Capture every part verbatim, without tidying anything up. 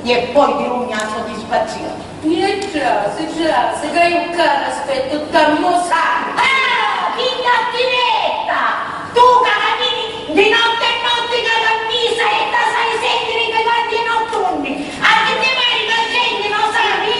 E poi di ogni soddisfazione. E trasi, trasi, ca iu ccà t'aspettu, t'ammusari. Ah, chi cattivetta! Tu ca la vidi di notte e notte ca la misa e ta sai sentiri che guardi notturni. A chi ti pari che senti, non sapi?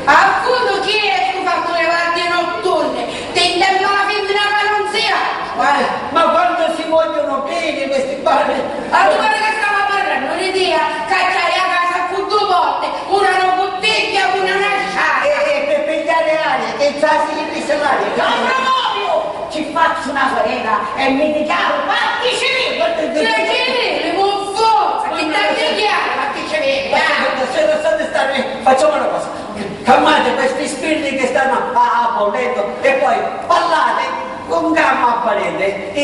Appuntu chi è stu fattore guardi notturni? Ti intendo la femmina ca non si ha. Ma, ma quanto si vogliono bene questi qua! Allura che stava parrannu di tia, cacciai a casa cu dui porti, una no buttigghia, una na sciata. E, e per pigliare aria, che già si dice l'aria. Non provoco! Ci faccio una querela e mi dichiaro parte civile! Cioè, civile, con forza, chi t'ha dichiarato parte civile? Ma, ma, ma, lasciate stare, facciamo una cosa. Calmate questi spiriti che stanno a, a bollendo e poi parlate con calma apparente e,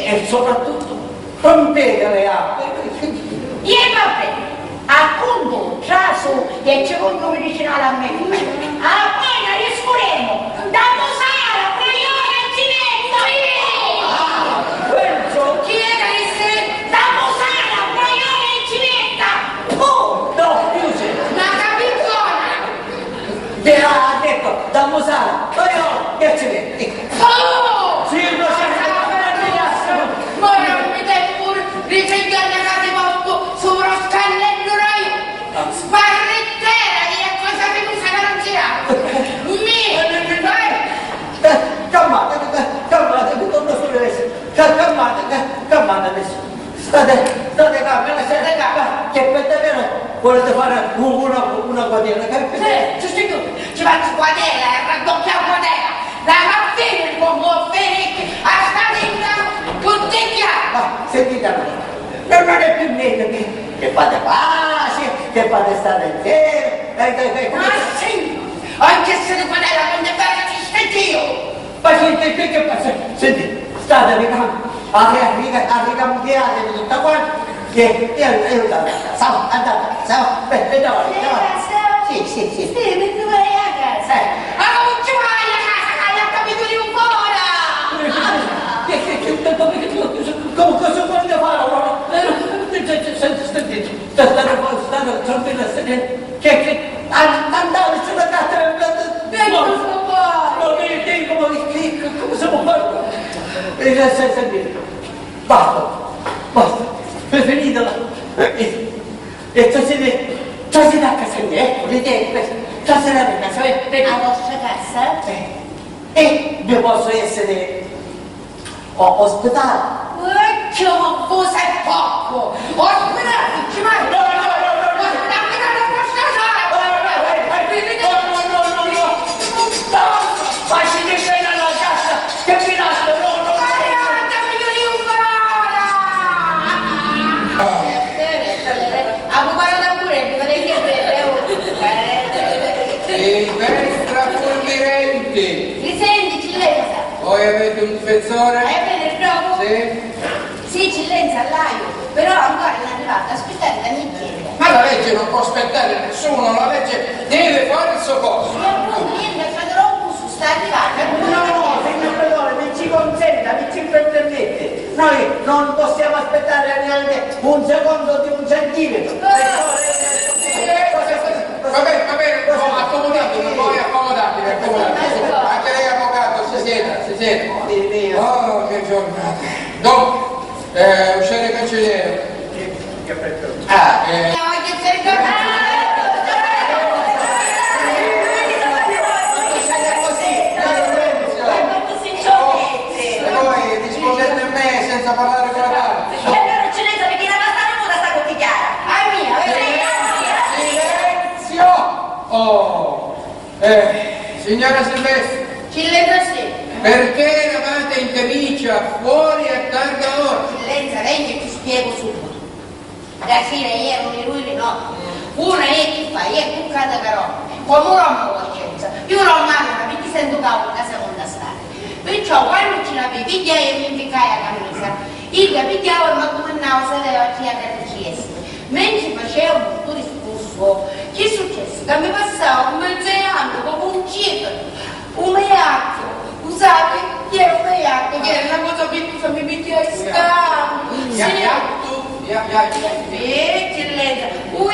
e soprattutto rompete le acque. E vabbè, appuntu, trasu e ci vognu un medicinale a me. Appena riscuremu, da musara, praiore e cimenta! Ah, penso! Chi è che disse? Da musara, praiore e cimenta! Oh, no, scusi! Ma capitona! De, ha detto, da musara, praiore e cimenta! Oh! Sì, lo so, ma non mi tempo, rifiglione ca ti portu, sopra scannello rai! Sbarrittera, e cosa mi sa che non si ha! Mi! Eh, calmate, eh, calmate, mi torno su adesso. Cal-, calmate, cal-, calmate adesso. State, state calmi, state calmi. Che per davvero volete fare un-, una, una guerra, capite? Sì, giusto tu, ci faccio guerra, e raddoppia guerra. La mattina il bombo felice, a sta vita, tutti chiamano. Ma sentite allora, non è più meglio che, che fate pace, che fate stare insieme? Eh, eh, eh, Ma sì, anche se non è la grande bella di Dio. Ma sentite, che passa? Sentite, state calmi, arri-, arri-, arricambiatevi tutta quanta, che io, io, andate a casa, andate a casa, va. Beh, beh, no, no. Sì, sì, sì. Sì, mi troverei a casa. Eh. Ma non ci vai a casa, che hai capito di un ora! Che, che, che, che, come, che, come, cosa volete fare, allora? Eh, sentite, sentite, state, state, state tranquilla, state, che, che, an-, andate sulla carta, eh, eh, no, no, che, che, come, che, che, come si può fare? Eh, se-, se-, sentite, basta, basta, è finita la, eh, eh, e trasite, trasite a casa mia, ecco, vedete, trasite a casa, eh, eh. A vostra casa? Eh. E vi posso essere o-, ospitale? Vecchio, ma cosa è poco? Ospitale, ci manca. No, no, no, no, no. Ospitale, ospitale, ospitale. No, no, no, no, no, no, no. No, ma si dice nella casa che mi lascia, no, no, no. Guarda, mi devi imparare. A pupare da pure, mi vede che è bello. Silvestra Fulminenti! Presenti, eccellenza! Voi avete un difensore? Eh, bene, proprio. Sì? Sì, eccellenza, l'haiu, però ancora non è arrivato, aspettate la mia chiesa. Ma la legge non può aspettare nessuno, la legge deve fare il suo corso. Non può niente, Federico, sta arrivando. No, signor Pretore, mi ci consenta, mi ci permette. Noi non possiamo aspettare neanche un secondo di un centimetro. Eh, va bene, va bene, no, accomodatevi, voi accomodatevi, accomodatevi. Anche lei, avvocato, si sieda, si sieda. Oh, che giornata. Dunque, eh, usciere cancelliere. Ah, eh. Se voi rispondete a me senza parlare con la dama. E allora, eccellenza, perché la basta muta sta cottichiara? Ah, mia, vero? Silenzio! Oh, eh, signora Silvestri. Eccellenza, sì. Perché eravate in camicia fuori a tarda ora? Eccellenza, venga e ti spiego subito. Stasira ieri un ruili no. Una è chi fa, è cuccata carò, come un uomo coscienza. Io non manco, ma perché sento cauda in casa quando sta. Perciò quando ci la vidi, pigliai e mi impiccai a camisa. Io la pigliavo e mi addumannavo se aveva chi a catechesi. Mentre facevo stu discurso, chi successe? Che mi passava un mezzo anno come un cieco. U me jattu, u sapi chi è u me jattu? Chi è na cosa pittusa, mi pigghiai scantu. Sì. Jattu? Ja-, ja-, eccellenza, u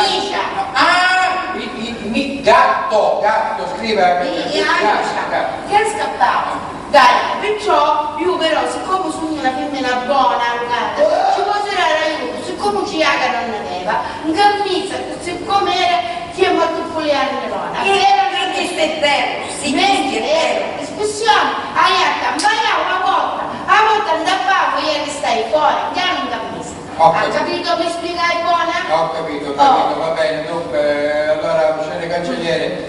Misha. Ah, i, i, mi, gatto, gatto, scriva, mi, mi, gatto, gatto. Che è scappato? Dai, perciò io però, siccome sugnu na fimmina bona, arucata, ci pozzu dare aiutu, siccome ucciaca non ne aveva, ncammiza, così come era, chi è morto pure a Nerona. Chi era che ti stai bello? Sì, mentre era discussione, hai a campare una volta, a volta andava a voi e stai fuori, già non capisco. Ho capito. Ha capito? Mi spiegai buona? Ho capito, ho capito, va bene, dunque, allora, signore cancelliere,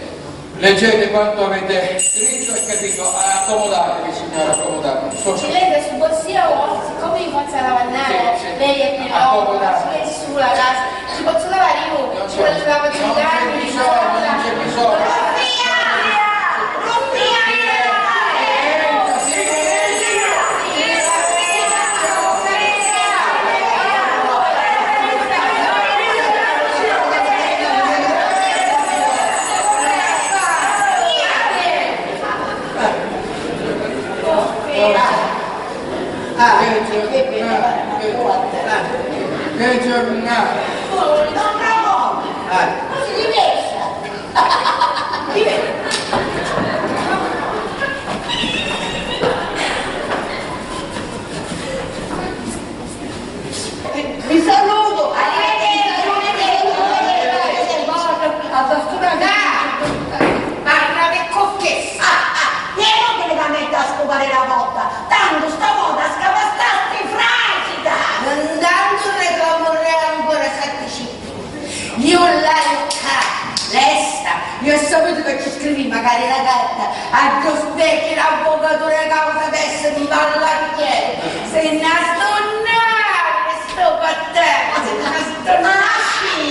leggete quanto avete scritto e capito. Accomodatevi, signora, accomodatevi. Scusa. Ci legga su borsia o, siccome io faccio la vannata, sì, sì, lei è più, accomodatevi, lei è sulla casa, ci posso lavare io? Non c'è, ci posso lavare, non c'è bisogno, non c'è bisogno. Ah, che giornata! Che giornata! Ah. Vi saluto! Arrivederci! Arrivederci! Arrivederci! Arrivederci! Arrivederci! Parra di cocchessa! Ah, ah, e mo chi mi la metti a scupari la vota? Tantu sta vota scavastasti frasita! Ntantu reclamurrei ancora satti cicchi. Io l'haiu ccà, lesta, io ho saputo che ci scrivi magari la carta, a ddu specchiu l'avvocatu di causa adesso mi parla chi è, si nna sdunnavi sto battello, si nna sdunnavi! Ah, sì?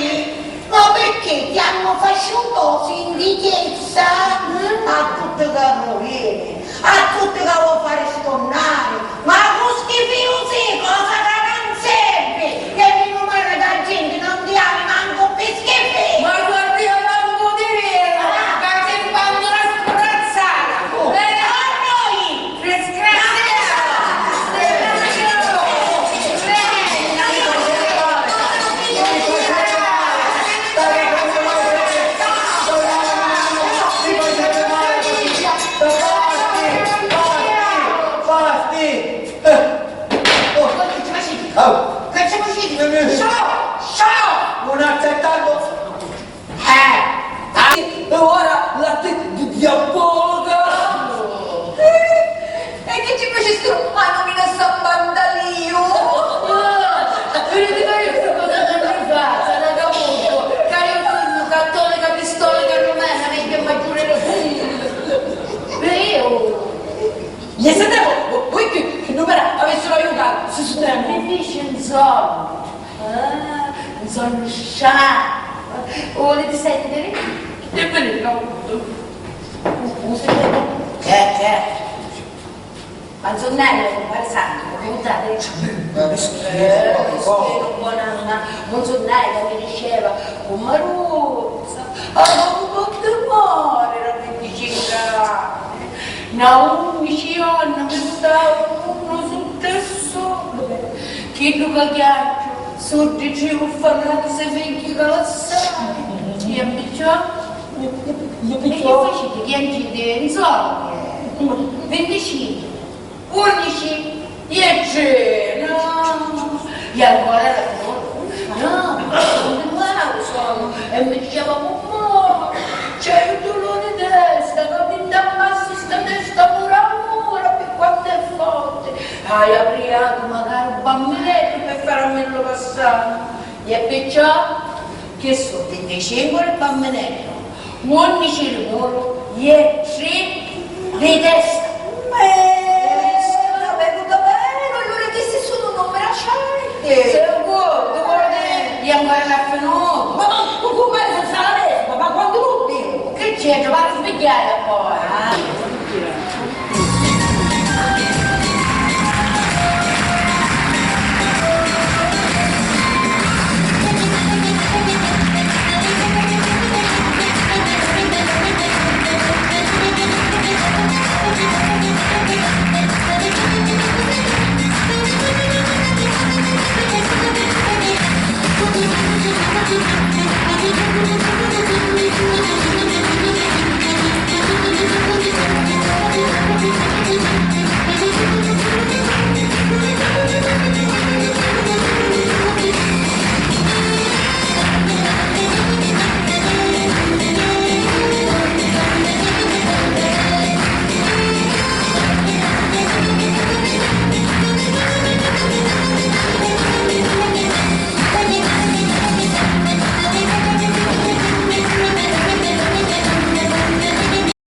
Ma perché ti hanno fasciuto sindichezza? Mm? A tutti che rovini, a tutti che vuoi fare stornare, ma cu schifiusi, cosa che non serve, che meno male che la gente non ti ami manco per schifì. Ma guardi, io manco ti vedo, ah, che ti fanno una sprazzata. Oh. Eh, a noi! Che ci faciti? Oh. Che ci faciti? Sciò! Sciò! Non accettarlo! Eh, ah, e ora la te-, di-, diabolica! Eh, e chi ci facistu a nomina San Pantaliu? Vedi, ma io sta cosa non mi fa, sarà caputo, che io sono cattolica, apistolica, romana, vecchia maggiore. E io? Gli sentiamo, voi che, che numera avessero aiutato, se sentiamo. Mi dice insomma. Ah, insomma, scià. Volete sentire? Che bello! C'è, c'è. Ma Zonnello, compare Santo, come state? Eh, spero, buon'anima. Monsignore mi diceva, come Rosa, a un po' di mare, era venticinque anni. Na undici anni mi vutava uno su tre sole, chiddu ca chianci, su di ci uffanati se vegghia calassati, e picciò, e che facete, chiancite, insomma, venticinque, undici, dieci, no, e ancora era no, no, insomma, e mi diceva, mamma, c'è il dolore di testa, che mi dà massa sta testa pure ancora, per quanto è forte. Hai apriato magari un bambinetu per farmelo passare. E perciò che so venticinque il bambinetu, undici di muru e tre di testa. Eh, capito bene, allora chi si sono numeri sciolti? Sicuro, tu vuoi dire, io ancora non ho finito. Ma, ma, tu come se sa la vespa, ma quando lo dico? Che c'è, ti pare sbagliare poi? Ah.